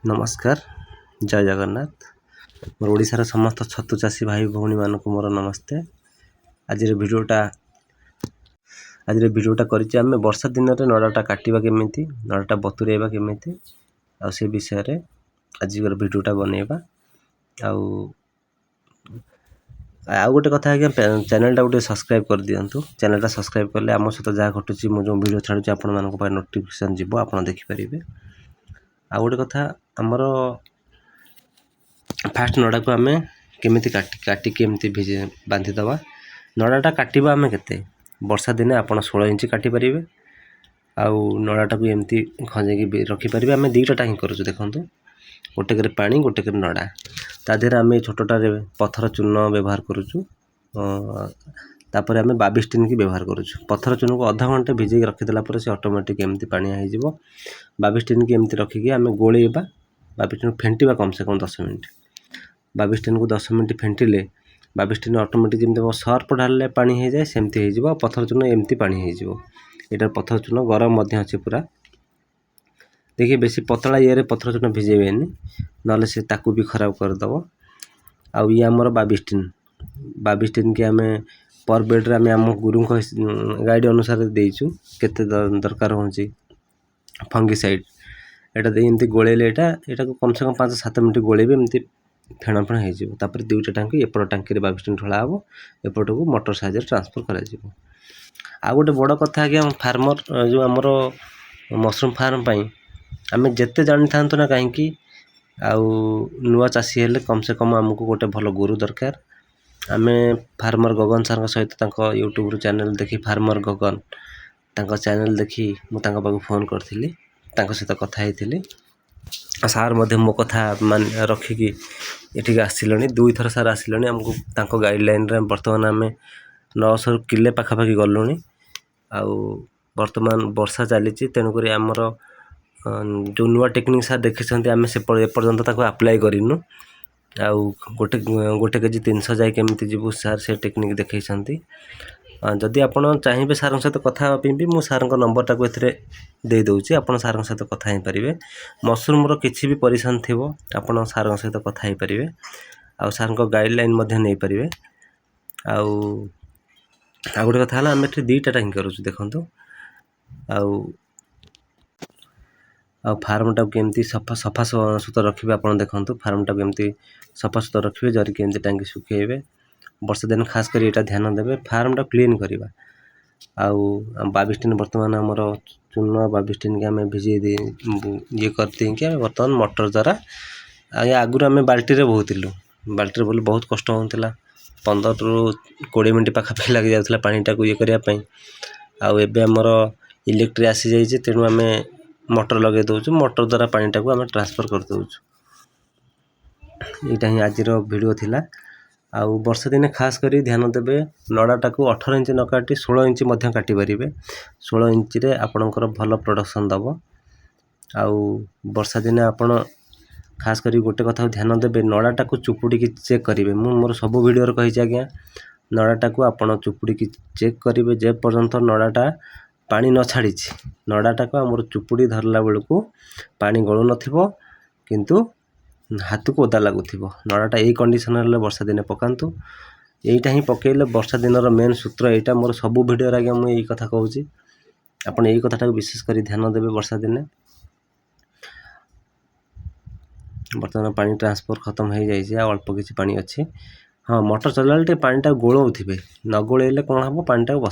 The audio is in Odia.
ନମସ୍କାର, ଜୟ ଜଗନ୍ନାଥ। ମୋର ଓଡ଼ିଶାର ସମସ୍ତ ଛତୁ ଚାଷୀ ଭାଇ ଭଉଣୀମାନଙ୍କୁ ମୋର ନମସ୍ତେ। ଆଜିର ଭିଡ଼ିଓଟା ଆଜିର ଭିଡ଼ିଓଟା କରିଛେ ଆମେ ବର୍ଷା ଦିନରେ ନଡ଼ାଟା କାଟିବା କେମିତି, ନଡ଼ାଟା ବତୁରେଇବା କେମିତି, ଆଉ ସେ ବିଷୟରେ ଆଜିର ଭିଡ଼ିଓଟା ବନେଇବା। ଆଉ ଆଉ ଗୋଟେ କଥା ଆଜ୍ଞା, ଚ୍ୟାନେଲଟାକୁ ଟିକେ ସବସ୍କ୍ରାଇବ୍ କରିଦିଅନ୍ତୁ। ଚ୍ୟାନେଲଟା ସବସ୍କ୍ରାଇବ୍ କଲେ ଆମ ସହିତ ଯାହା ଘଟୁଛି, ମୁଁ ଯେଉଁ ଭିଡ଼ିଓ ଛାଡ଼ୁଛି, ଆପଣମାନଙ୍କ ପାଇଁ ନୋଟିଫିକେସନ୍ ଯିବ, ଆପଣ ଦେଖିପାରିବେ। ଆଉ ଗୋଟେ କଥା, ଆମର ଫାଷ୍ଟ ନଡ଼ାକୁ ଆମେ କେମିତି କାଟି କାଟିକି ଏମିତି ଭିଜେ ବାନ୍ଧିଦେବା। ନଡ଼ାଟା କାଟିବା ଆମେ କେତେ? ବର୍ଷା ଦିନେ ଆପଣ 16 ଇଞ୍ଚ କାଟିପାରିବେ ଆଉ ନଡ଼ାଟାକୁ ଏମିତି ଖଞ୍ଜେଇକି ବି ରଖିପାରିବେ। ଆମେ ଦୁଇଟା ଟାଙ୍କି କରୁଛୁ, ଦେଖନ୍ତୁ, ଗୋଟେକରେ ପାଣି, ଗୋଟେକରେ ନଡ଼ା। ତା ଦେହରେ ଆମେ ଛୋଟଟାରେ ପଥର ଚୂନ ବ୍ୟବହାର କରୁଛୁ, ତାପରେ ଆମେ ବାବିଷ୍ଟିନ୍କି ବ୍ୟବହାର କରୁଛୁ। ପଥର ଚୂନକୁ ଅଧଘଣ୍ଟେ ଭିଜେଇକି ରଖିଦେଲା ପରେ ସେ ଅଟୋମେଟିକ୍ ଏମିତି ପାଣିଆ ହେଇଯିବ। ବାବିଷ୍ଟିନ୍କି ଏମିତି ରଖିକି ଆମେ ଗୋଳେଇବା, ବାବିଷ୍ଟିନ୍ ଫେଣ୍ଟିବା କମ୍ ସେ କମ୍ 10 ମିନିଟ୍। ବାବିଷ୍ଟିନ୍କୁ 10 ମିନିଟ୍ ଫେଣ୍ଟିଲେ ବାବିଷ୍ଟିନ୍ ଅଟୋମେଟିକ୍ ଯେମିତି ସର୍ଫ ଢାଳିଲେ ପାଣି ହେଇଯାଏ, ସେମିତି ହେଇଯିବ। ଆଉ ପଥର ଚୂନ ଏମିତି ପାଣି ହେଇଯିବ। ଏଇଟା ପଥର ଚୂନ ଗରମ ମଧ୍ୟ ଅଛି ପୁରା। ଦେଖିବେ, ବେଶୀ ପତଳା ଇଏରେ ପଥର ଚୂନ ଭିଜେଇବେନି, ନହେଲେ ସେ ତାକୁ ବି ଖରାପ କରିଦେବ। ଆଉ ଇଏ ଆମର ବାବିଷ୍ଟିନ୍। ବାବିଷ୍ଟିନ୍କି ଆମେ ପର୍ ବେଡ଼୍ରେ ଆମେ ଆମ ଗୁରୁଙ୍କ ଗାଇଡ଼ ଅନୁସାରେ ଦେଇଛୁ, କେତେ ଦରକାର ହେଉଛି। ଫଙ୍ଗିସାଇଡ଼୍ ଏଇଟା ଦେଇ ଏମିତି ଗୋଳେଇଲେ ଏଇଟାକୁ କମ୍ ସେ କମ୍ 5-7 ମିନିଟ୍ ଗୋଳେଇବେ, ଏମିତି ଫେଣ ଫେଣ ହେଇଯିବ। ତାପରେ ଦୁଇଟା ଟାଙ୍କି, ଏପଟ ଟାଙ୍କିରେ ବାବିଷ୍ଟିନ୍ ଢଳା ହେବ, ଏପଟକୁ ମଟର ସାହାଯ୍ୟରେ ଟ୍ରାନ୍ସଫର୍ କରାଯିବ। ଆଉ ଗୋଟେ ବଡ଼ କଥା ଆଜ୍ଞା, ଫାର୍ମର ଯେଉଁ ଆମର ମସରୁମ୍ ଫାର୍ମ ପାଇଁ ଆମେ ଯେତେ ଜାଣିଥାନ୍ତୁ ନା କାହିଁକି, ଆଉ ନୂଆ ଚାଷୀ ହେଲେ କମ୍ ସେ କମ୍ ଆମକୁ ଗୋଟେ ଭଲ ଗୁରୁ ଦରକାର। ଆମେ ଫାର୍ମର ଗଗନ ସାର୍ଙ୍କ ସହିତ ତାଙ୍କ ୟୁଟ୍ୟୁବ୍ରୁ ଚ୍ୟାନେଲ୍ ଦେଖି, ଫାର୍ମର ଗଗନ ତାଙ୍କ ଚ୍ୟାନେଲ୍ ଦେଖି ମୁଁ ତାଙ୍କ ପାଖକୁ ଫୋନ୍ କରିଥିଲି, ତାଙ୍କ ସହିତ କଥା ହେଇଥିଲି। ସାର୍ ମଧ୍ୟ ମୋ କଥା ମାନେ ରଖିକି ଏଠିକି ଆସିଲେଣି। ଦୁଇଥର ସାର୍ ଆସିଲେଣି ଆମକୁ। ତାଙ୍କ ଗାଇଡ଼ଲାଇନ୍ରେ ବର୍ତ୍ତମାନ ଆମେ 900ରୁ କିଲେ ପାଖାପାଖି ଗଲୁଣି। ଆଉ ବର୍ତ୍ତମାନ ବର୍ଷା ଚାଲିଛି, ତେଣୁକରି ଆମର ଯେଉଁ ନୂଆ ଟେକ୍ନିକ୍ ସାର୍ ଦେଖିଛନ୍ତି, ଆମେ ସେ ଏପର୍ଯ୍ୟନ୍ତ ତାକୁ ଆପ୍ଲାଏ କରିନୁ। ଆଉ ଗୋଟେ ଗୋଟେ କେଜି 300 ଯାଇ କେମିତି ଯିବୁ, ସାର୍ ସେ ଟେକ୍ନିକ୍ ଦେଖେଇଛନ୍ତି। ଯଦି ଆପଣ ଚାହିଁବେ ସାର୍ଙ୍କ ସହିତ କଥା ହେବା ପାଇଁ ବି, ମୁଁ ସାର୍ଙ୍କ ନମ୍ବରଟାକୁ ଏଥିରେ ଦେଇଦେଉଛି, ଆପଣ ସାର୍ଙ୍କ ସହିତ କଥା ହେଇପାରିବେ। ମସରୁମ୍ର କିଛି ବି ପରିଶାନ ଥିବ, ଆପଣ ସାର୍ଙ୍କ ସହିତ କଥା ହେଇପାରିବେ ଆଉ ସାର୍ଙ୍କ ଗାଇଡ଼ଲାଇନ୍ ମଧ୍ୟ ନେଇପାରିବେ। ଆଉ ଆଉ ଗୋଟେ କଥା ହେଲା, ଆମେ ଏଠି ଦୁଇଟା ଟାଙ୍କି କରୁଛୁ, ଦେଖନ୍ତୁ। ଆଉ ଆଉ ଫାର୍ମଟାକୁ କେମିତି ସଫା ସଫା ସୁତରା ରଖିବେ, ଆପଣ ଦେଖନ୍ତୁ। ଫାର୍ମଟାକୁ କେମିତି ସଫା ସୁତରା ରଖିବେ, ଜରି କେମିତି ଟାଙ୍ଗି ଶୁଖେଇବେ, ବର୍ଷା ଦିନ ଖାସ କରି ଏଇଟା ଧ୍ୟାନ ଦେବେ, ଫାର୍ମଟା କ୍ଲିନ୍ କରିବା। ଆଉ ବାବିଷ୍ଟିନ୍ ବର୍ତ୍ତମାନ ଆମର ଚୂନ ବାବିଷ୍ଟିନ୍କି ଆମେ ଭିଜେଇ ଦେଇ ଇଏ କରିଦେଇକି ଆମେ ବର୍ତ୍ତମାନ ମଟର ଦ୍ୱାରା। ଆଜ୍ଞା, ଆଗରୁ ଆମେ ବାଲ୍ଟିରେ ବୋହୁଥିଲୁ। ବାଲ୍ଟିରେ ବୋହିଲେ ବହୁତ କଷ୍ଟ ହେଉଥିଲା, 15ରୁ 20 ମିନିଟ୍ ପାଖାପାଖି ଲାଗିଯାଉଥିଲା ପାଣିଟାକୁ ଇଏ କରିବା ପାଇଁ। ଆଉ ଏବେ ଆମର ଇଲେକ୍ଟ୍ରିକ୍ ଆସିଯାଇଛି, ତେଣୁ ଆମେ ମଟର ଲଗାଇ ଦେଉଛୁ, ମଟର ଦ୍ୱାରା ପାଣିଟାକୁ ଆମେ ଟ୍ରାନ୍ସଫର୍ କରିଦେଉଛୁ। ଏଇଟା ହିଁ ଆଜିର ଭିଡ଼ିଓ ଥିଲା। ଆଉ ବର୍ଷା ଦିନେ ଖାସ କରି ଧ୍ୟାନ ଦେବେ, ନଡ଼ାଟାକୁ 18 ଇଞ୍ଚ ନ କାଟି 16 ଇଞ୍ଚ ମଧ୍ୟ କାଟିପାରିବେ। 16 ଇଞ୍ଚରେ ଆପଣଙ୍କର ଭଲ ପ୍ରଡ଼କ୍ସନ୍ ଦେବ। ଆଉ ବର୍ଷା ଦିନେ ଆପଣ ଖାସ କରି ଗୋଟେ କଥାକୁ ଧ୍ୟାନ ଦେବେ, ନଡ଼ାଟାକୁ ଚୁପୁଡ଼ିକି ଚେକ୍ କରିବେ। ମୁଁ ମୋର ସବୁ ଭିଡ଼ିଓରେ କହିଛି ଆଜ୍ଞା, ନଡ଼ାଟାକୁ ଆପଣ ଚୁପୁଡ଼ିକି ଚେକ୍ କରିବେ। ଯେ ପର୍ଯ୍ୟନ୍ତ ନଡ଼ାଟା ପାଣି ନ ଛାଡ଼ିଛି, ନଡ଼ାଟାକୁ ଆମର ଚୁପୁଡ଼ି ଧରିଲା ବେଳକୁ ପାଣି ଗଳୁନଥିବ କିନ୍ତୁ ହାତକୁ ଓଦା ଲାଗୁଥିବ, ନଡ଼ାଟା ଏଇ କଣ୍ଡିସନ୍ ହେଲେ ବର୍ଷା ଦିନେ ପକାନ୍ତୁ। ଏଇଟା ହିଁ ପକାଇଲେ ବର୍ଷା ଦିନର ମେନ୍ ସୂତ୍ର ଏଇଟା। ମୋର ସବୁ ଭିଡ଼ିଓରେ ଆଜ୍ଞା ମୁଁ ଏଇ କଥା କହୁଛି, ଆପଣ ଏଇ କଥାଟାକୁ ବିଶେଷ କରି ଧ୍ୟାନ ଦେବେ ବର୍ଷା ଦିନେ। ବର୍ତ୍ତମାନ ପାଣି ଟ୍ରାନ୍ସଫର୍ ଖତମ ହେଇଯାଇଛି, ଆଉ ଅଳ୍ପ କିଛି ପାଣି ଅଛି। ହଁ, ମଟର ଚଲାଇଲେ ଟିକେ ପାଣିଟା ଗୋଳଉଥିବେ, ନ ଗୋଳେଇଲେ କ'ଣ ହେବ, ପାଣିଟାକୁ ବସ